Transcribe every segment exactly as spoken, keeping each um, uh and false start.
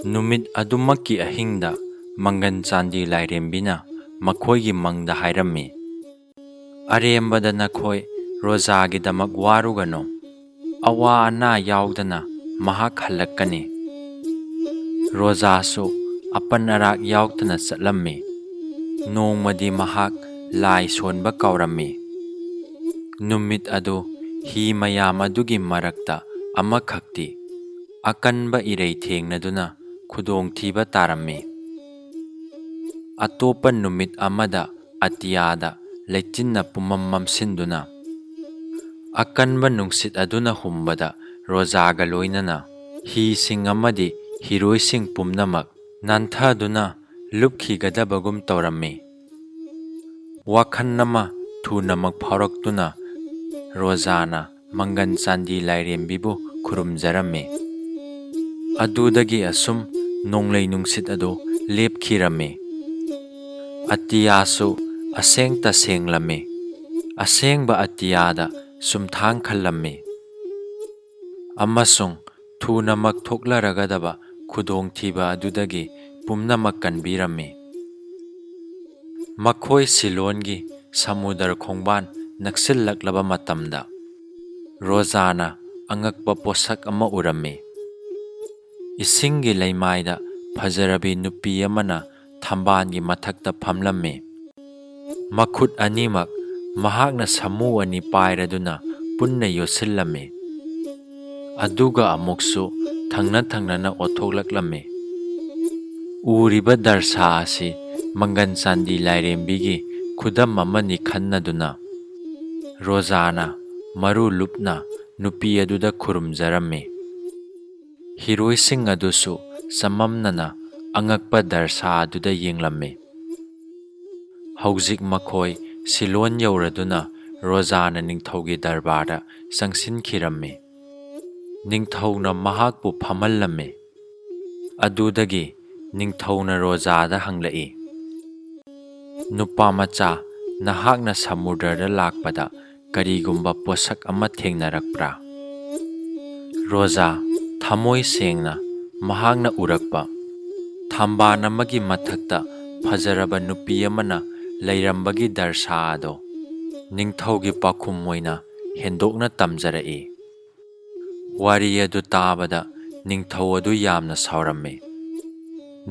ꯅꯨꯃꯤꯠ ꯑꯗꯨꯃꯛꯀꯤ ꯑꯍꯤꯡꯗ ꯃꯪꯒꯟ ꯆꯥꯟꯗꯤ ꯂꯥꯏꯔꯦꯝꯕꯤꯅ ꯃꯈꯣꯏꯒꯤ ꯃꯪꯗ ꯍꯥꯏꯔꯝꯃꯤ, "ꯑꯔꯦꯝꯕꯗ ꯅꯈꯣꯏ ꯔꯣꯖꯥꯒꯤꯗꯃꯛ ꯋꯥꯔꯨꯒꯅꯨ꯫ ꯑꯋꯥ ꯑꯅꯥ ꯌꯥꯎꯗꯅ ꯃꯍꯥꯛ ꯍꯜꯂꯛꯀꯅꯤ꯫" ꯔꯣꯖꯥꯁꯨ ꯑꯄꯟ ꯑꯔꯥꯛ ꯌꯥꯎꯗꯅ ꯆꯠꯂꯝꯃꯤ꯫ ꯅꯣꯡꯃꯗꯤ ꯃꯍꯥꯛ ꯂꯥꯏ ꯁꯣꯟꯕ ꯀꯥꯎꯔꯝꯃꯤ꯫ ꯅꯨꯃꯤꯠ ꯑꯗꯨ ꯍꯤ ꯃꯌꯥꯝ ꯑꯗꯨꯒꯤ ꯃꯔꯛꯇ ꯑꯃꯈꯛꯇꯤ ꯑꯀꯟꯕ ꯏꯔꯩ ꯊꯦꯡꯅꯗꯨꯅ ꯈꯨꯗꯣꯡꯊꯤꯕ ꯇꯥꯔꯝꯃꯤ꯫ ꯑꯇꯣꯞꯄ ꯅꯨꯃꯤꯠ ꯑꯃꯗ ꯑꯇꯤꯌꯥꯗ ꯂꯩꯆꯤꯟꯅ ꯄꯨꯝꯃꯝ ꯃꯝꯁꯤꯟꯗꯨꯅ ꯑꯀꯟꯕ ꯅꯨꯡꯁꯤꯠ ꯑꯗꯨꯅ ꯍꯨꯝꯕꯗ ꯔꯣꯖꯥꯒ ꯂꯣꯏꯅꯅ ꯍꯤꯁꯤꯡ ꯑꯃꯗꯤ ꯍꯤꯔꯣꯏꯁꯤꯡ ꯄꯨꯝꯅꯃꯛ ꯅꯥꯟꯊꯗꯨꯅ ꯂꯨꯞꯈꯤꯒꯗꯕꯒꯨꯝ ꯇꯧꯔꯝꯃꯤ꯫ ꯋꯥꯈꯜ ꯑꯃ ꯊꯨꯅꯃꯛ ꯐꯥꯎꯔꯛꯇꯨꯅ ꯔꯣꯖꯥꯅ ꯃꯪꯒꯟ ꯆꯥꯟꯗꯤ ꯂꯥꯏꯔꯦꯝꯕꯤꯕꯨ ꯈꯨꯔꯨꯝꯖꯔꯝꯃꯤ꯫ ꯑꯗꯨꯗꯒꯤ ꯑꯁꯨꯝ ꯅꯣꯡꯂꯩ ꯅꯨꯡꯁꯤꯠ ꯑꯗꯨ ꯂꯦꯞꯈꯤꯔꯝꯃꯤ꯫ ꯑꯇꯤꯌꯥꯁꯨ ꯑꯁꯦꯡ ꯇꯁꯦꯡꯂꯝꯃꯤ꯫ ꯑꯁꯦꯡꯕ ꯑꯇꯤꯌꯥꯗ ꯆꯨꯝꯊꯥꯡ ꯈꯜꯂꯝꯃꯤ꯫ ꯑꯃꯁꯨꯡ ꯊꯨꯅꯃꯛ ꯊꯣꯛꯂꯔꯒꯗꯕ ꯈꯨꯗꯣꯡꯊꯤꯕ ꯑꯗꯨꯗꯒꯤ ꯄꯨꯝꯅꯃꯛ ꯀꯟꯕꯤꯔꯝꯃꯤ꯫ ꯃꯈꯣꯏ ꯁꯤꯂꯣꯟꯒꯤ ꯁꯃꯨꯗ꯭ꯔ ꯈꯣꯡꯕꯥꯟ ꯅꯛꯁꯤꯜꯂꯛꯂꯕ ꯃꯇꯝꯗ, ꯔꯣꯖꯥꯅ ꯑꯉꯛꯄ ꯄꯣꯠꯁꯛ ꯑꯃ ꯎꯔꯝꯃꯤ꯫ ꯏꯁꯤꯡꯒꯤ ꯂꯩꯃꯥꯏꯗ ꯐꯖꯔꯕꯤ ꯅꯨꯄꯤ ꯑꯃꯅ ꯊꯝꯕꯥꯜꯒꯤ ꯃꯊꯛꯇ ꯐꯝꯂꯝꯃꯤ꯫ ꯃꯈꯨꯠ ꯑꯅꯤꯃꯛ ꯃꯍꯥꯛꯅ ꯁꯥꯃꯨ ꯑꯅꯤ ꯄꯥꯏꯔꯗꯨꯅ ꯄꯨꯟꯅ ꯌꯣꯠꯁꯤꯜꯂꯝꯃꯤ꯫ ꯑꯗꯨꯒ ꯑꯃꯨꯛꯁꯨ ꯊꯪꯅ ꯊꯪꯅꯅ ꯑꯣꯠꯊꯣꯛꯂꯛꯂꯝꯃꯤ꯫ ꯎꯔꯤꯕ ꯗ꯭ꯔꯁꯥ ꯑꯁꯤ ꯃꯪꯒꯟ ꯆꯥꯟꯗꯤ ꯂꯥꯏꯔꯦꯝꯕꯤꯒꯤ ꯈꯨꯗꯝ ꯑꯃꯅꯤ ꯈꯟꯅꯗꯨꯅ, ꯔꯣꯖꯥꯅ ꯃꯔꯨ ꯂꯨꯞꯅ ꯅꯨꯄꯤ ꯑꯗꯨꯗ ꯈꯨꯔꯨꯝꯖꯔꯝꯃꯤ꯫ ꯍꯤꯔꯣꯏꯁꯤꯡ ꯑꯗꯨꯁꯨ ꯆꯃꯝꯅꯅ ꯑꯉꯛꯄ ꯗ꯭ꯔꯁꯥ ꯑꯗꯨꯗ ꯌꯦꯡꯂꯝꯃꯤ꯫ ꯍꯧꯖꯤꯛ ꯃꯈꯣꯏ ꯁꯤꯂꯣꯟ ꯌꯧꯔꯗꯨꯅ ꯔꯣꯖꯥꯅ ꯅꯤꯡꯊꯧꯒꯤ ꯗꯔꯕꯥꯔꯗ ꯆꯪꯁꯤꯟꯈꯤꯔꯝꯃꯤ꯫ ꯅꯤꯡꯊꯧꯅ ꯃꯍꯥꯛꯄꯨ ꯐꯝꯍꯜꯂꯝꯃꯤ꯫ ꯑꯗꯨꯗꯒꯤ ꯅꯤꯡꯊꯧꯅ ꯔꯣꯖꯥꯗ ꯍꯪꯂꯛꯏ, "ꯅꯨꯄꯥ ꯃꯆꯥ, ꯅꯍꯥꯛꯅ ꯁꯃꯨꯗ꯭ꯔꯗ ꯂꯥꯛꯄꯗ ꯀꯔꯤꯒꯨꯝꯕ ꯄꯣꯠꯁꯛ ꯑꯃ ꯊꯦꯡꯅꯔꯛꯄ꯭ꯔꯥ?" ꯔꯣꯖꯥ ꯊꯃꯣꯏ ꯁꯦꯡꯅ ꯃꯍꯥꯛꯅ ꯎꯔꯛꯄ ꯊꯝꯕꯥꯜ ꯑꯃꯒꯤ ꯃꯊꯛꯇ ꯐꯖꯔꯕ ꯅꯨꯄꯤ ꯑꯃꯅ ꯂꯩꯔꯝꯕꯒꯤ ꯗ꯭ꯔꯤꯁ꯭ꯌ ꯑꯗꯣ ꯅꯤꯡꯊꯧꯒꯤ ꯄꯥꯎꯈꯨꯝ ꯑꯣꯏꯅ ꯍꯦꯟꯗꯣꯛꯅ ꯇꯝꯖꯔꯛꯏ꯫ ꯋꯥꯔꯤ ꯑꯗꯨ ꯇꯥꯕꯗ ꯅꯤꯡꯊꯧ ꯑꯗꯨ ꯌꯥꯝꯅ ꯁꯥꯎꯔꯝꯃꯤ꯫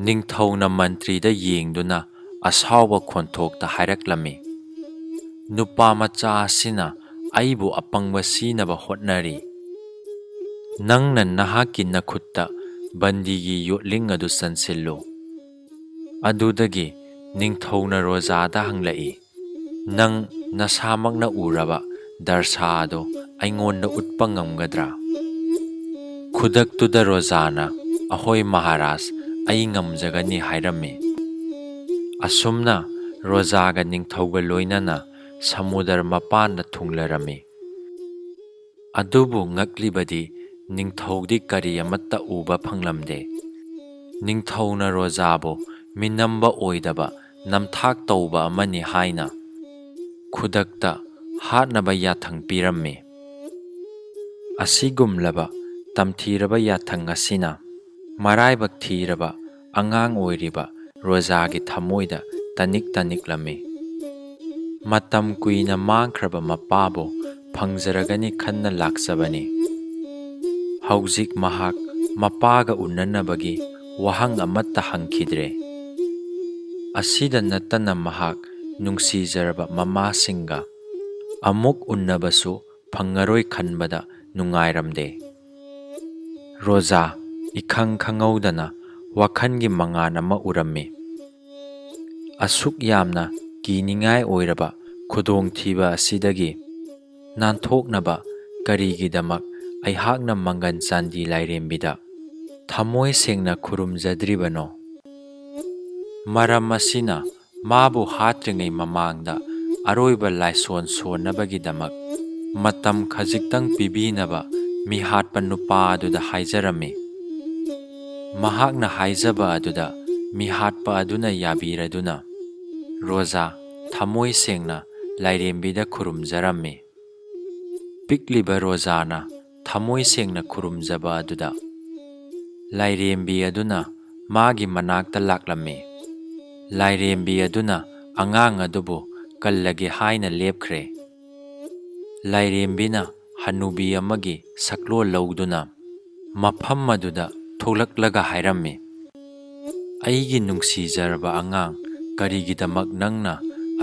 ꯅꯤꯡꯊꯧꯅ ꯃꯟꯇ꯭ꯔꯤꯗ ꯌꯦꯡꯗꯨꯅ ꯑꯁꯥꯎꯕ ꯈꯣꯟꯊꯣꯛꯇ ꯍꯥꯏꯔꯛꯂꯝꯃꯤ, "ꯅꯨꯄꯥ ꯃꯆꯥ ꯑꯁꯤꯅ ꯑꯩꯕꯨ ꯑꯄꯪꯕ ꯁꯤꯅꯕ ꯍꯣꯠꯅꯔꯤ꯫ ꯅꯪꯅ ꯅꯍꯥꯛꯀꯤ ꯅꯈꯨꯠꯇ ꯕꯟꯗꯤꯒꯤ ꯌꯣꯠꯂꯤꯡ ꯑꯗꯨ ꯆꯟꯁꯤꯜꯂꯨ꯫" ꯑꯗꯨꯗꯒꯤ ꯅꯤꯡꯊꯧꯅ ꯔꯣꯖꯥꯗ ꯍꯪꯂꯛꯏ, "ꯅꯪ ꯅꯁꯥꯃꯛꯅ ꯎꯔꯕ ꯗ꯭ꯔꯤꯁ꯭ꯌ ꯑꯗꯨ ꯑꯩꯉꯣꯟꯗ ꯎꯠꯄ ꯉꯝꯒꯗ꯭ꯔꯥ?" ꯈꯨꯗꯛꯇꯨꯗ ꯔꯣꯖꯥꯅ, "ꯑꯍꯣꯏ ꯃꯍꯥꯔꯥꯖ, ꯑꯩ ꯉꯝꯖꯒꯅꯤ" ꯍꯥꯏꯔꯝꯃꯤ꯫ ꯑꯁꯨꯝꯅ ꯔꯣꯖꯥꯒ ꯅꯤꯡꯊꯧꯒ ꯂꯣꯏꯅꯅ ꯁꯃꯨꯗ꯭ꯔ ꯃꯄꯥꯟꯗ ꯊꯨꯡꯂꯔꯝꯃꯤ꯫ ꯑꯗꯨꯕꯨ ꯉꯛꯂꯤꯕꯗꯤ ꯅꯤꯡꯊꯧꯗꯤ ꯀꯔꯤ ꯑꯃꯠꯇ ꯎꯕ ꯐꯪꯂꯝꯗꯦ꯫ ꯅꯤꯡꯊꯧꯅ ꯔꯣꯖꯥꯕꯨ ꯃꯤꯅꯝꯕ ꯑꯣꯏꯗꯕ ꯅꯝꯊꯥꯛ ꯇꯧꯕ ꯑꯃꯅꯤ ꯍꯥꯏꯅ ꯈꯨꯗꯛꯇ ꯍꯥꯠꯅꯕ ꯌꯥꯊꯪ ꯄꯤꯔꯝꯃꯤ꯫ ꯑꯁꯤꯒꯨꯝꯂꯕ ꯇꯝꯊꯤꯔꯕ ꯌꯥꯊꯪ ꯑꯁꯤꯅ ꯃꯔꯥꯏꯕꯛ ꯊꯤꯔꯕ ꯑꯉꯥꯡ ꯑꯣꯏꯔꯤꯕ ꯔꯣꯖꯥꯒꯤ ꯊꯃꯣꯏꯗ ꯇꯅꯤꯛ ꯇꯅꯤꯛꯂꯝꯃꯤ꯫ ꯃꯇꯝ ꯀꯨꯏꯅ ꯃꯥꯡꯈ꯭ꯔꯕ ꯃꯄꯥꯕꯨ ꯐꯪꯖꯔꯒꯅꯤ ꯈꯟꯅ ꯂꯥꯛꯆꯕꯅꯤ꯫ ꯍꯧꯖꯤꯛ ꯃꯍꯥꯛ ꯃꯄꯥꯒ ꯎꯅꯅꯕꯒꯤ ꯋꯥꯍꯪ ꯑꯃꯠꯇ ꯍꯪꯈꯤꯗ꯭ꯔꯦ꯫ ꯑꯁꯤꯗ ꯅꯠꯇꯅ ꯃꯍꯥꯛ ꯅꯨꯡꯁꯤꯖꯔꯕ ꯃꯃꯥꯁꯤꯡꯒ ꯑꯃꯨꯛ ꯎꯟꯅꯕꯁꯨ ꯐꯪꯉꯔꯣꯏ ꯈꯟꯕꯗ ꯅꯨꯡꯉꯥꯏꯔꯝꯗꯦ꯫ ꯔꯣꯖꯥ ꯏꯈꯪ ꯈꯪꯍꯧꯗꯅ ꯋꯥꯈꯜꯒꯤ ꯃꯉꯥꯜ ꯑꯃ ꯎꯔꯝꯃꯤ꯫ ꯑꯁꯨꯛ ꯌꯥꯝꯅ ꯀꯤꯅꯤꯡꯉꯥꯏ ꯑꯣꯏꯔꯕ ꯈꯨꯗꯣꯡꯊꯤꯕ ꯑꯁꯤꯗꯒꯤ ꯅꯥꯟꯊꯣꯛꯅꯕ ꯀꯔꯤꯒꯤꯗꯃꯛ ꯑꯩꯍꯥꯛꯅ ꯃꯪꯒꯟ ꯆꯥꯟꯗꯤ ꯂꯥꯏꯔꯦꯝꯕꯤꯗ ꯊꯃꯣꯏ ꯁꯦꯡꯅ ꯈꯨꯔꯨꯝꯖꯗ꯭ꯔꯤꯕꯅꯣ? ꯃꯔꯝ ꯑꯁꯤꯅ ꯃꯥꯕꯨ ꯍꯥꯠꯇ꯭ꯔꯤꯉꯩ ꯃꯃꯥꯡꯗ ꯑꯔꯣꯏꯕ ꯂꯥꯏꯁꯣꯟ ꯁꯣꯟꯅꯕꯒꯤꯗꯃꯛ ꯃꯇꯝ ꯈꯖꯤꯛꯇꯪ ꯄꯤꯕꯤꯅꯕ ꯃꯤꯍꯥꯠꯄ ꯅꯨꯄꯥ ꯑꯗꯨꯗ ꯍꯥꯏꯖꯔꯝꯃꯤ꯫ ꯃꯍꯥꯛꯅ ꯍꯥꯏꯖꯕ ꯑꯗꯨꯗ ꯃꯤꯍꯥꯠꯄ ꯑꯗꯨꯅ ꯌꯥꯕꯤꯔꯗꯨꯅ ꯔꯣꯖꯥ ꯊꯃꯣꯏ ꯁꯦꯡꯅ ꯂꯥꯏꯔꯦꯝꯕꯤꯗ ꯈꯨꯔꯨꯝꯖꯔꯝꯃꯤ꯫ ꯄꯤꯛꯂꯤꯕ ꯔꯣꯖꯥꯅ ꯊꯃꯣꯏ ꯁꯦꯡꯅ ꯈꯨꯔꯨꯝꯖꯕ ꯑꯗꯨꯗ ꯂꯥꯏꯔꯦꯝꯕꯤ ꯑꯗꯨꯅ ꯃꯥꯒꯤ ꯃꯅꯥꯛꯇ ꯂꯥꯛꯂꯝꯃꯤ꯫ ꯂꯥꯏꯔꯦꯝꯕꯤ ꯑꯗꯨꯅ ꯑꯉꯥꯡ ꯑꯗꯨꯕꯨ ꯀꯜꯂꯒꯦ ꯍꯥꯏꯅ ꯂꯦꯞꯈ꯭ꯔꯦ꯫ ꯂꯥꯏꯔꯦꯝꯕꯤꯅ ꯍꯅꯨꯕꯤ ꯑꯃꯒꯤ ꯁꯛꯂꯣꯟ ꯂꯧꯗꯨꯅ ꯃꯐꯝ ꯑꯗꯨꯗ ꯊꯣꯛꯂꯛꯂꯒ ꯍꯥꯏꯔꯝꯃꯤ, "ꯑꯩꯒꯤ ꯅꯨꯡꯁꯤꯖꯔꯕ ꯑꯉꯥꯡ, ꯀꯔꯤꯒꯤꯗꯃꯛ ꯅꯪꯅ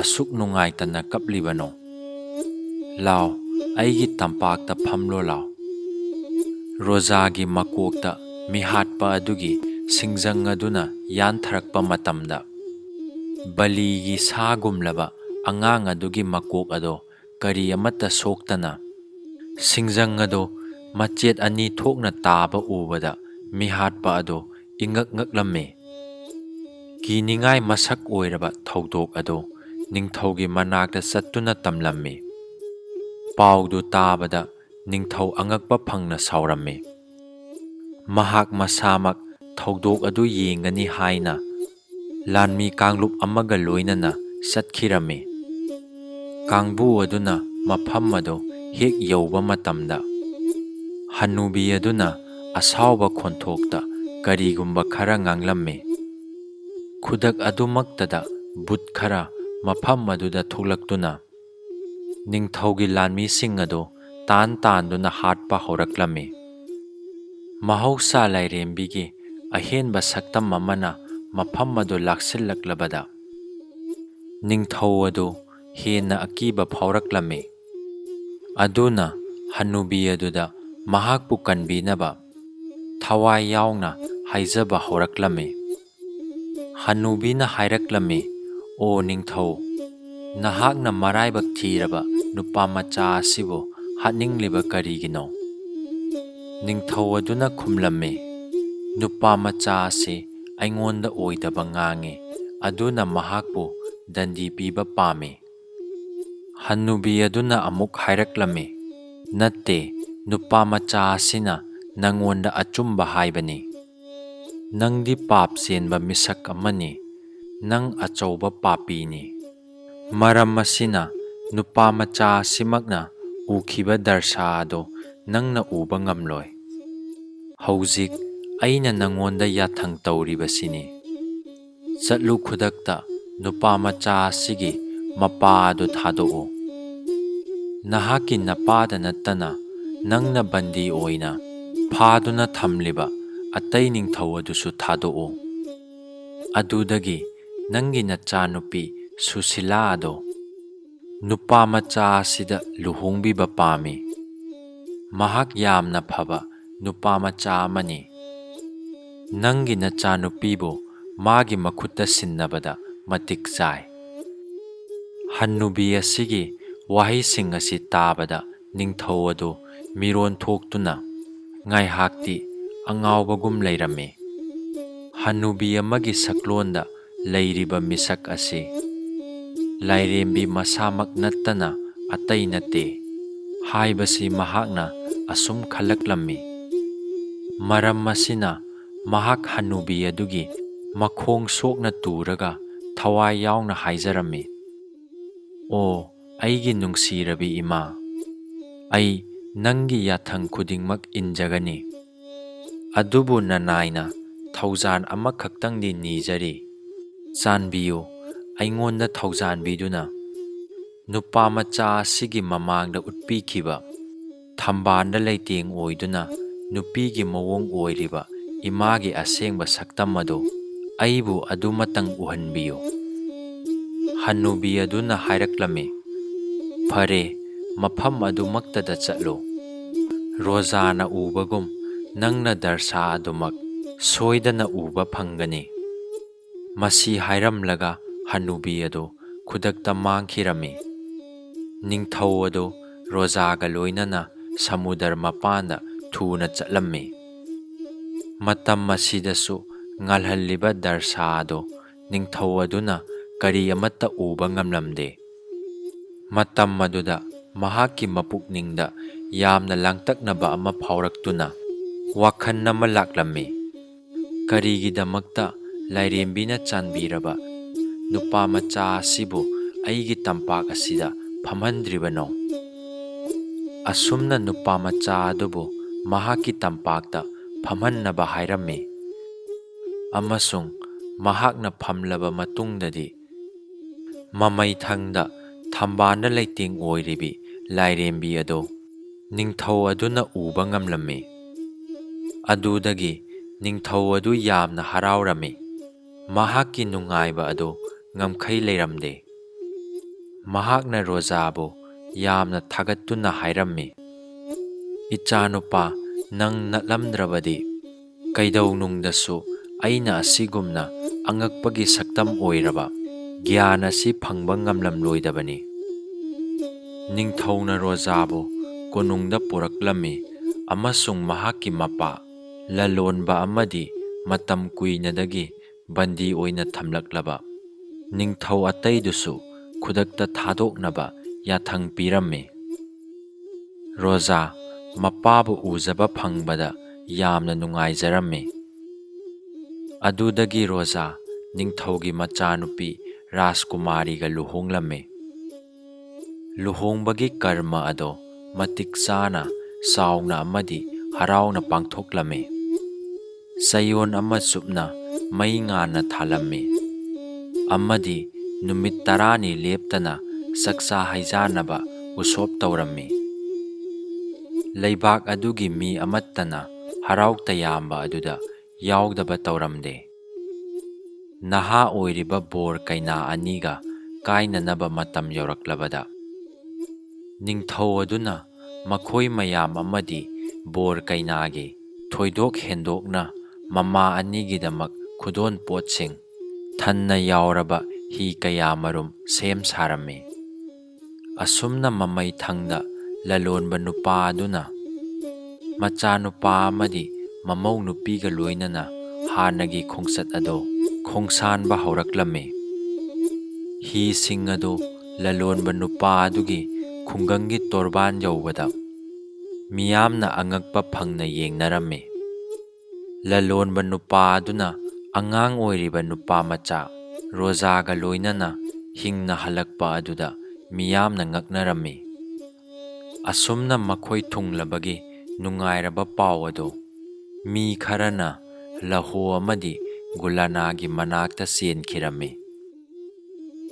ꯑꯁꯨꯛ ꯅꯨꯡꯉꯥꯏꯇꯅ ꯀꯞꯂꯤꯕꯅꯣ? ꯂꯥꯎ, ꯑꯩꯒꯤ ꯇꯝꯄꯥꯛꯇ ꯐꯝꯂꯣ ꯂꯥꯎ꯫" ꯔꯣꯖꯥꯒꯤ ꯃꯀꯣꯛꯇ ꯃꯤꯍꯥꯠꯄ ꯑꯗꯨꯒꯤ ꯁꯤꯡꯖꯪ ꯑꯗꯨꯅ ꯌꯥꯟꯊꯔꯛꯄ ꯃꯇꯝꯗ, ꯕꯂꯤꯒꯤ ꯁꯥꯒꯨꯝꯂꯕ ꯑꯉꯥꯡ ꯑꯗꯨꯒꯤ ꯃꯀꯣꯛ ꯑꯗꯣ ꯀꯔꯤ ꯑꯃꯠꯇ ꯁꯣꯛꯇꯅ, ꯁꯤꯡꯖꯪ ꯑꯗꯣ ꯃꯆꯦꯠ ꯑꯅꯤ ꯊꯣꯛꯅ ꯇꯥꯕ ꯎꯕꯗ, ꯃꯤꯍꯥꯠꯄ ꯑꯗꯣ ꯏꯉꯛ ꯉꯛꯂꯝꯃꯤ꯫ ꯀꯤꯅꯤꯡꯉꯥꯏ ꯃꯁꯛ ꯑꯣꯏꯔꯕ ꯊꯧꯗꯣꯛ ꯑꯗꯨ ꯅꯤꯡꯊꯧꯒꯤ ꯃꯅꯥꯛꯇ ꯆꯠꯇꯨꯅ ꯇꯝꯂꯝꯃꯤ꯫ ꯄꯥꯎꯗꯨ ꯇꯥꯕꯗ ꯅꯤꯡꯊꯧ ꯑꯉꯛꯄ ꯐꯪꯅ ꯁꯥꯎꯔꯝꯃꯤ꯫ ꯃꯍꯥꯛ ꯃꯁꯥꯃꯛ ꯊꯧꯗꯣꯛ ꯑꯗꯨ ꯌꯦꯡꯒꯅꯤ ꯍꯥꯏꯅ ꯂꯥꯟꯃꯤ ꯀꯥꯡꯂꯨꯞ ꯑꯃꯒ ꯂꯣꯏꯅꯅ ꯆꯠꯈꯤꯔꯝꯃꯤ꯫ ꯀꯥꯡꯕꯨ ꯑꯗꯨꯅ ꯃꯐꯝ ꯑꯗꯨ ꯍꯦꯛ ꯌꯧꯕ ꯃꯇꯝꯗ, ꯍꯅꯨꯕꯤ ꯑꯗꯨꯅ ꯑꯁꯥꯎꯕ ꯈꯣꯟꯊꯣꯛꯇ ꯀꯔꯤꯒꯨꯝꯕ ꯈꯔ ꯉꯥꯡꯂꯝꯃꯤ꯫ ꯈꯨꯗꯛ ꯑꯗꯨꯃꯛꯇꯗ ꯚꯨꯠ ꯈꯔ ꯃꯐꯝ ꯑꯗꯨꯗ ꯊꯣꯛꯂꯛꯇꯨꯅ ꯅꯤꯡꯊꯧꯒꯤ ꯂꯥꯟꯃꯤꯁꯤꯡ ꯑꯗꯨ ꯇꯥꯟ ꯇꯥꯟꯗꯨꯅ ꯍꯥꯠꯄ ꯍꯧꯔꯛꯂꯝꯃꯤ꯫ ꯃꯍꯧꯁꯥ ꯂꯥꯏꯔꯦꯝꯕꯤꯒꯤ ꯑꯍꯦꯟꯕ ꯁꯛꯇꯝ ꯑꯃꯅ ꯃꯐꯝ ꯑꯗꯨ ꯂꯥꯛꯁꯤꯜꯂꯛꯂꯕꯗ, ꯅꯤꯡꯊꯧ ꯑꯗꯨ ꯍꯦꯟꯅ ꯑꯀꯤꯕ ꯐꯥꯎꯔꯛꯂꯝꯃꯤ꯫ ꯑꯗꯨꯅ ꯍꯅꯨꯕꯤ ꯑꯗꯨꯗ ꯃꯍꯥꯛꯄꯨ ꯀꯟꯕꯤꯅꯕ ꯊꯋꯥꯏ ꯌꯥꯎꯅ ꯍꯥꯏꯖꯕ ꯍꯧꯔꯛꯂꯝꯃꯤ꯫ ꯍꯅꯨꯕꯤꯅ ꯍꯥꯏꯔꯛꯂꯝꯃꯤ, "ꯑꯣ ꯅꯤꯡꯊꯧ, ꯅꯍꯥꯛꯅ ꯃꯔꯥꯏꯕꯛ ꯊꯤꯔꯕ ꯅꯨꯄꯥ ꯃꯆꯥ ꯑꯁꯤꯕꯨ ꯍꯥꯠꯅꯤꯡꯂꯤꯕ ꯀꯔꯤꯒꯤꯅꯣ?" ꯅꯤꯡꯊꯧ ꯑꯗꯨꯅ ꯈꯨꯝꯂꯝꯃꯤ, "ꯅꯨꯄꯥ ꯃꯆꯥ ꯑꯁꯤ ꯑꯩꯉꯣꯟꯗ ꯑꯣꯏꯗꯕ ꯉꯥꯡꯏ, ꯑꯗꯨꯅ ꯃꯍꯥꯛꯄꯨ ꯗꯟꯗꯤ ꯄꯤꯕ ꯄꯥꯝꯃꯤ꯫" ꯍꯟꯅꯨꯕꯤ ꯑꯗꯨꯅ ꯑꯃꯨꯛ ꯍꯥꯏꯔꯛꯂꯝꯃꯤ, "ꯅꯠꯇꯦ, ꯅꯨꯄꯥ ꯃꯆꯥ ꯑꯁꯤꯅ ꯅꯪꯉꯣꯟꯗ ꯑꯆꯨꯝꯕ ꯍꯥꯏꯕꯅꯤ꯫ ꯅꯪꯗꯤ ꯄꯥꯞ ꯆꯦꯟꯕ ꯃꯤꯁꯛ ꯑꯃꯅꯤ꯫ ꯅꯪ ꯑꯆꯧꯕ ꯄꯥꯄꯤꯅꯤ꯫ ꯃꯔꯝ ꯑꯁꯤꯅ ꯅꯨꯄꯥ ꯃꯆꯥ ꯑꯁꯤꯃꯛꯅ ꯎꯈꯤꯕ ꯗꯔꯁꯥ ꯑꯗꯨ ꯅꯪꯅ ꯎꯕ ꯉꯝꯂꯣꯏ꯫ ꯍꯧꯖꯤꯛ ꯑꯩꯅ ꯅꯉꯣꯟꯗ ꯌꯥꯊꯪ ꯇꯧꯔꯤꯕꯁꯤꯅꯤ꯫ ꯆꯠꯂꯨ, ꯈꯨꯗꯛꯇ ꯅꯨꯄꯥ ꯃꯆꯥ ꯑꯁꯤꯒꯤ ꯃꯄꯥ ꯑꯗꯨ ꯊꯥꯗꯣꯛꯎ꯫ ꯅꯍꯥꯛꯀꯤ ꯅꯄꯥꯗ ꯅꯠꯇꯅ ꯅꯪꯅ ꯕꯟꯗꯤ ꯑꯣꯏꯅ ꯐꯥꯗꯨꯅ ꯊꯝꯂꯤꯕ ꯑꯇꯩ ꯅꯤꯡꯊꯧ ꯑꯗꯨꯁꯨ ꯊꯥꯗꯣꯛꯎ꯫ ꯑꯗꯨꯗꯒꯤ ꯅꯪꯒꯤ ꯅꯆꯥꯅꯨꯄꯤ ꯁꯨꯁꯤꯂꯥ ꯑꯗꯣ ꯅꯨꯄꯥ ꯃꯆꯥ ꯑꯁꯤꯗ ꯂꯨꯍꯣꯡꯕꯤꯕ ꯄꯥꯝꯃꯤ꯫ ꯃꯍꯥꯛ ꯌꯥꯝꯅ ꯐꯕ ꯅꯨꯄꯥ ꯃꯆꯥ ꯑꯃꯅꯤ꯫ ꯅꯪꯒꯤ ꯅꯆꯥꯅꯨꯄꯤꯕꯨ ꯃꯥꯒꯤ ꯃꯈꯨꯠꯇ ꯁꯤꯟꯅꯕꯗ ꯃꯇꯤꯛ ꯆꯥꯏ꯫ ꯍꯟꯅꯨꯕꯤ ꯑꯁꯤꯒꯤ ꯋꯥꯍꯩꯁꯤꯡ ꯑꯁꯤ ꯇꯥꯕꯗ ꯅꯤꯡꯊꯧ ꯑꯗꯨ ꯃꯤꯔꯣꯟ ꯊꯣꯛꯇꯨꯅ ꯉꯥꯏꯍꯥꯛꯇꯤ ꯑꯉꯥꯎꯕꯒꯨꯝ ꯂꯩꯔꯝꯃꯤ꯫ ꯍꯟꯅꯨꯕꯤ ꯑꯃꯒꯤ ꯁꯛꯂꯣꯟꯗ ꯂꯩꯔꯤꯕ ꯃꯤꯁꯛ ꯑꯁꯤ ꯂꯥꯏꯔꯦꯝꯕꯤ ꯃꯁꯥꯃꯛ ꯅꯠꯇꯅ ꯑꯇꯩ ꯅꯠꯇꯦ ꯍꯥꯏꯕꯁꯤ ꯃꯍꯥꯛꯅ ꯑꯁꯨꯝ ꯈꯜꯂꯛꯂꯝꯃꯤ꯫ ꯃꯔꯝ ꯑꯁꯤꯅ ꯃꯍꯥꯛ ꯍꯟꯅꯨꯕꯤ ꯑꯗꯨꯒꯤ ꯃꯈꯣꯡ ꯁꯣꯛꯅ ꯇꯨꯔꯒ ꯊꯋꯥꯏ ꯌꯥꯎꯅ ꯍꯥꯏꯖꯔꯝꯃꯤ, "ꯑꯣ, ꯑꯩꯒꯤ ꯅꯨꯡꯁꯤꯔꯕꯤ ꯏꯃꯥ, ꯑꯩ ꯅꯪꯒꯤ ꯌꯥꯊꯪ ꯈꯨꯗꯤꯡꯃꯛ ꯏꯟꯖꯒꯅꯤ꯫ ꯑꯗꯨꯕꯨ ꯅꯅꯥꯏꯅ ꯊꯧꯖꯥꯟ ꯑꯃꯈꯛꯇꯪꯗꯤ ꯅꯤꯖꯔꯤ꯫ ꯆꯥꯟꯕꯤꯌꯨ, ꯑꯩꯉꯣꯟꯗ ꯊꯧꯖꯥꯟꯕꯤꯗꯨꯅ ꯅꯨꯄꯥ ꯃꯆꯥ ꯑꯁꯤꯒꯤ ꯃꯃꯥꯡꯗ ꯎꯠꯄꯤꯈꯤꯕ ꯊꯝꯕꯥꯜꯗ ꯂꯩꯇꯦꯡ ꯑꯣꯏꯗꯨꯅ ꯅꯨꯄꯤꯒꯤ ꯃꯑꯣꯡ ꯑꯣꯏꯔꯤꯕ ꯏꯃꯥꯒꯤ ꯑꯁꯦꯡꯕ ꯁꯛꯇꯝ ꯑꯗꯨ ꯑꯩꯕꯨ ꯑꯗꯨꯃꯇꯪ ꯎꯍꯟꯕꯤꯌꯨ꯫" ꯍꯟꯅꯨꯕꯤ ꯑꯗꯨꯅ ꯍꯥꯏꯔꯛꯂꯝꯃꯤ, "ꯐꯔꯦ, ꯃꯐꯝ ꯑꯗꯨꯃꯛꯇꯗ ꯆꯠꯂꯨ꯫ ꯔꯣꯖꯥꯅ ꯎꯕꯒꯨꯝ ꯅꯪꯅ ꯗꯔꯁꯥ ꯑꯗꯨꯃꯛ ꯁꯣꯏꯗꯅ ꯎꯕ ꯐꯪꯒꯅꯤ꯫" ꯃꯁꯤ ꯍꯥꯏꯔꯝꯂꯒ ꯍꯅꯨꯕꯤ ꯑꯗꯨ ꯈꯨꯗꯛꯇ ꯃꯥꯡꯈꯤꯔꯝꯃꯤ꯫ ꯅꯤꯡꯊꯧ ꯑꯗꯨ ꯔꯣꯖꯥꯒ ꯂꯣꯏꯅꯅ ꯁꯃꯨꯗ꯭ꯔ ꯃꯄꯥꯟꯗ ꯊꯨꯅ ꯆꯠꯂꯝꯃꯤ꯫ ꯃꯇꯝ ꯑꯁꯤꯗꯁꯨ ꯉꯥꯜꯍꯜꯂꯤꯕ ꯗꯔꯁꯥ ꯑꯗꯨ ꯅꯤꯡꯊꯧ ꯑꯗꯨꯅ ꯀꯔꯤ ꯑꯃꯠꯇ ꯎꯕ ꯉꯝꯂꯝꯗꯦ꯫ ꯃꯇꯝ ꯑꯗꯨꯗ ꯃꯍꯥꯛꯀꯤ ꯃꯄꯨꯛꯅꯤꯡꯗ ꯌꯥꯝꯅ ꯂꯥꯡꯇꯛꯅꯕ ꯑꯃ ꯐꯥꯎꯔꯛꯇꯨꯅ ꯋꯥꯈꯜ ꯑꯃ ꯂꯥꯛꯂꯝꯃꯤ꯫ ꯀꯔꯤꯒꯤꯗꯃꯛꯇ ꯂꯥꯏꯔꯦꯝꯕꯤꯅ ꯆꯥꯟꯕꯤꯔꯕ ꯅꯨꯄꯥ ꯃꯆꯥ ꯑꯁꯤꯕꯨ ꯑꯩꯒꯤ ꯇꯝꯄꯥꯛ ꯑꯁꯤꯗ ꯐꯝꯍꯟꯗ꯭ꯔꯤꯕꯅꯣ? ꯑꯁꯨꯝꯅ ꯅꯨꯄꯥ ꯃꯆꯥ ꯑꯗꯨꯕꯨ ꯃꯍꯥꯛꯀꯤ ꯇꯝꯄꯥꯛꯇ ꯐꯝꯍꯟꯅꯕ ꯍꯥꯏꯔꯝꯃꯤ꯫ ꯑꯃꯁꯨꯡ ꯃꯍꯥꯛꯅ ꯐꯝꯂꯕ ꯃꯇꯨꯡꯗꯗꯤ, ꯃꯃꯩꯊꯪꯗ ꯊꯝꯕꯥꯜꯗ ꯂꯩꯇꯦꯡ ꯑꯣꯏꯔꯤꯕꯤ ꯂꯥꯏꯔꯦꯝꯕꯤ ꯑꯗꯨ ꯅꯤꯡꯊꯧ ꯑꯗꯨꯅ ꯎꯕ ꯉꯝꯂꯝꯃꯤ꯫ ꯑꯗꯨꯗꯒꯤ ꯅꯤꯡꯊꯧ ꯑꯗꯨ ꯌꯥꯝꯅ ꯍꯔꯥꯎꯔꯝꯃꯤ꯫ ꯃꯍꯥꯛꯀꯤ ꯅꯨꯡꯉꯥꯏꯕ ꯑꯗꯨ ꯉꯝꯈꯩ ꯂꯩꯔꯝꯗꯦ꯫ ꯃꯍꯥꯛꯅ ꯔꯣꯖꯥꯕꯨ ꯌꯥꯝꯅ ꯊꯥꯒꯠꯇꯨꯅ ꯍꯥꯏꯔꯝꯃꯤ, "ꯏꯆꯥꯅꯨꯄꯥ, ꯅꯪ ꯅꯠꯂꯝꯗ꯭ꯔꯕꯗꯤ ꯀꯩꯗꯧꯅꯨꯡꯗꯁꯨ ꯑꯩꯅ ꯑꯁꯤꯒꯨꯝꯅ ꯑꯉꯛꯄꯒꯤ ꯁꯛꯇꯝ ꯑꯣꯏꯔꯕ ꯒ꯭ꯌꯥꯟ ꯑꯁꯤ ꯐꯪꯕ ꯉꯝꯂꯝꯂꯣꯏꯗꯕꯅꯤ꯫" ꯅꯤꯡꯊꯧꯅ ꯔꯣꯖꯥꯕꯨ ꯀꯣꯅꯨꯡꯗ ꯄꯨꯔꯛꯂꯝꯃꯤ ꯑꯃꯁꯨꯡ ꯃꯍꯥꯛꯀꯤ ꯃꯄꯥ, ꯂꯂꯣꯟꯕ ꯑꯃꯗꯤ ꯃꯇꯝ ꯀꯨꯏꯅꯗꯒꯤ ꯕꯟꯗꯤ ꯑꯣꯏꯅ ꯊꯝꯂꯛꯂꯕ ꯅꯤꯡꯊꯧ ꯑꯇꯩꯗꯨꯁꯨ ꯈꯨꯗꯛꯇ ꯊꯥꯗꯣꯛꯅꯕ ꯌꯥꯊꯪ ꯄꯤꯔꯝꯃꯤ꯫ ꯔꯣꯖꯥ ꯃꯄꯥꯕꯨ ꯎꯖꯕ ꯐꯪꯕꯗ ꯌꯥꯝꯅ ꯅꯨꯡꯉꯥꯏꯖꯔꯝꯃꯤ꯫ ꯑꯗꯨꯗꯒꯤ ꯔꯣꯖꯥ ꯅꯤꯡꯊꯧꯒꯤ ꯃꯆꯥꯅꯨꯄꯤ ꯔꯥꯖꯀꯨꯃꯥꯔꯤꯒ ꯂꯨꯍꯣꯡꯂꯝꯃꯤ꯫ ꯂꯨꯍꯣꯡꯕꯒꯤ ꯀꯔꯃ ꯑꯗꯣ ꯃꯇꯤꯛ ꯆꯥꯅ, ꯆꯥꯎꯅ ꯑꯃꯗꯤ ꯍꯔꯥꯎꯅ ꯄꯥꯡꯊꯣꯛꯂꯝꯃꯤ꯫ ꯆꯌꯣꯜ ꯑꯃ ꯆꯨꯞꯅ ꯃꯩ ꯉꯥꯟꯅ ꯊꯥꯂꯝꯃꯤ ꯑꯃꯗꯤ ꯅꯨꯃꯤꯠ ꯇꯔꯥꯅꯤ ꯂꯦꯞꯇꯅ ꯆꯥꯛꯆꯥ ꯍꯩꯖꯥꯅꯕ ꯎꯁꯣꯞ ꯇꯧꯔꯝꯃꯤ꯫ ꯂꯩꯕꯥꯛ ꯑꯗꯨꯒꯤ ꯃꯤ ꯑꯃꯠꯇꯅ ꯍꯔꯥꯎ ꯇꯌꯥꯝꯕ ꯑꯗꯨꯗ ꯌꯥꯎꯗꯕ ꯇꯧꯔꯝꯗꯦ꯫ ꯅꯍꯥ ꯑꯣꯏꯔꯤꯕ ꯕꯣꯔ ꯀꯩꯅꯥ ꯑꯅꯤꯒ ꯀꯥꯏꯅꯅꯕ ꯃꯇꯝ ꯌꯧꯔꯛꯂꯕꯗ, ꯅꯤꯡꯊꯧ ꯑꯗꯨꯅ ꯃꯈꯣꯏ ꯃꯌꯥꯝ ꯑꯃꯗꯤ ꯕꯣꯔ ꯀꯩꯅꯥꯒꯤ ꯊꯣꯏꯗꯣꯛ ꯍꯦꯟꯗꯣꯛꯅ ꯃꯃꯥ ꯑꯅꯤꯒꯤꯗꯃꯛ ꯈꯨꯗꯣꯜ ꯄꯣꯠꯁꯤꯡ ꯊꯟꯅ ꯌꯥꯎꯔꯕ ꯍꯤ ꯀꯌꯥꯃꯔꯨꯝ ꯁꯦꯝ ꯁꯥꯔꯝꯃꯤ꯫ ꯑꯁꯨꯝꯅ ꯃꯃꯩ ꯊꯪꯗ ꯂꯂꯣꯟꯕ ꯅꯨꯄꯥ ꯑꯗꯨꯅ ꯃꯆꯥꯅꯨꯄꯥ ꯑꯃꯗꯤ ꯃꯃꯧ ꯅꯨꯄꯤꯒ ꯂꯣꯏꯅꯅ ꯍꯥꯟꯅꯒꯤ ꯈꯣꯡꯆꯠ ꯑꯗꯨ ꯈꯣꯡꯁꯥꯟꯕ ꯍꯧꯔꯛꯂꯝꯃꯤ꯫ ꯍꯤꯁꯤꯡ ꯑꯗꯨ ꯂꯂꯣꯟꯕ ꯅꯨꯄꯥ ꯑꯗꯨꯒꯤ ꯈꯨꯡꯒꯪꯒꯤ ꯇꯣꯔꯕꯥꯟ ꯌꯧꯕꯗ ꯃꯤꯌꯥꯝꯅ ꯑꯉꯛꯄ ꯐꯪꯅ ꯌꯦꯡꯅꯔꯝꯃꯤ꯫ ꯂꯂꯣꯟꯕ ꯅꯨꯄꯥ ꯑꯗꯨꯅ ꯑꯉꯥꯡ ꯑꯣꯏꯔꯤꯕ ꯅꯨꯄꯥ ꯃꯆꯥ ꯔꯣꯖꯥꯒ ꯂꯣꯏꯅꯅ ꯍꯤꯡꯅ ꯍꯜꯂꯛꯄ ꯑꯗꯨꯗ ꯃꯤꯌꯥꯝꯅ ꯉꯛꯅꯔꯝꯃꯤ꯫ ꯑꯁꯨꯝꯅ ꯃꯈꯣꯏ ꯊꯨꯡꯂꯕꯒꯤ ꯅꯨꯡꯉꯥꯏꯔꯕ ꯄꯥꯎ ꯑꯗꯨ ꯃꯤ ꯈꯔꯅ ꯂꯍꯣ ꯑꯃꯗꯤ ꯒꯨꯂꯥꯅꯥꯒꯤ ꯃꯅꯥꯛꯇ ꯆꯦꯟꯈꯤꯔꯝꯃꯤ꯫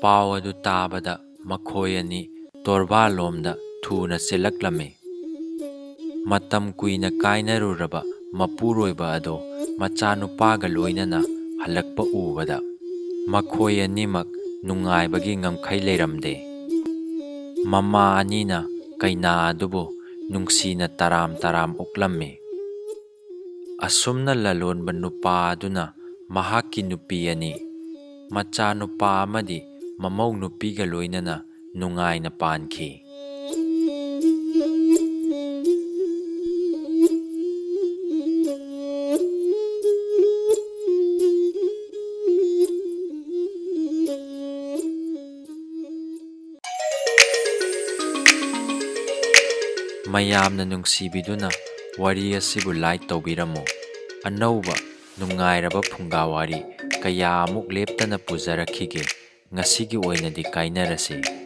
ꯄꯥꯎ ꯑꯗꯨ ꯇꯥꯕꯗ ꯃꯈꯣꯏ ꯑꯅꯤ ꯇꯣꯔꯕꯥꯂꯣꯝꯗ ꯊꯨꯅ ꯆꯦꯜꯂꯛꯂꯝꯃꯤ꯫ ꯃꯇꯝ ꯀꯨꯏꯅ ꯀꯥꯏꯅꯔꯨꯔꯕ ꯃꯄꯨꯔꯣꯏꯕ ꯑꯗꯣ ꯃꯆꯥꯅꯨꯄꯥꯒ ꯂꯣꯏꯅꯅ ꯍꯜꯂꯛꯄ ꯎꯕꯗ ꯃꯈꯣꯏ ꯑꯅꯤꯃꯛ ꯅꯨꯡꯉꯥꯏꯕꯒꯤ ꯉꯝꯈꯩ ꯂꯩꯔꯝꯗꯦ꯫ ꯃꯃꯥ ꯑꯅꯤꯅ ꯀꯩꯅꯥ ꯑꯗꯨꯕꯨ ꯅꯨꯡꯁꯤꯅ ꯇꯔꯥꯝ ꯇꯔꯥꯝ ꯑꯣꯛꯂꯝꯃꯤ꯫ ꯑꯁꯨꯝꯅ ꯂꯂꯣꯟꯕ ꯅꯨꯄꯥ ꯑꯗꯨꯅ ꯃꯍꯥꯛꯀꯤ ꯅꯨꯄꯤ ꯑꯅꯤ, ꯃꯆꯥꯅꯨꯄꯥ ꯑꯃꯗꯤ ꯃꯃꯧ ꯅꯨꯄꯤꯒ ꯂꯣꯏꯅꯅ ꯅꯨꯡꯉꯥꯏꯅ ꯄꯥꯟꯈꯤ꯫ ꯃꯌꯥꯝꯅ ꯅꯨꯡꯁꯤꯕꯤꯗꯨꯅ ꯋꯥꯔꯤ ꯑꯁꯤꯕꯨ like ꯇꯧꯕꯤꯔꯝꯃꯨ꯫ ꯑꯅꯧꯕ ꯅꯨꯡꯉꯥꯏꯔꯕ ꯐꯨꯡꯒꯥ ꯋꯥꯔꯤ ꯀꯌꯥ ꯑꯃꯨꯛ ꯂꯦꯞꯇꯅ ꯄꯨꯖꯔꯛꯈꯤꯒꯦ꯫ ꯉꯁꯤꯒꯤ ꯑꯣꯏꯅꯗꯤ ꯀꯥꯏꯅꯔꯁꯤ꯫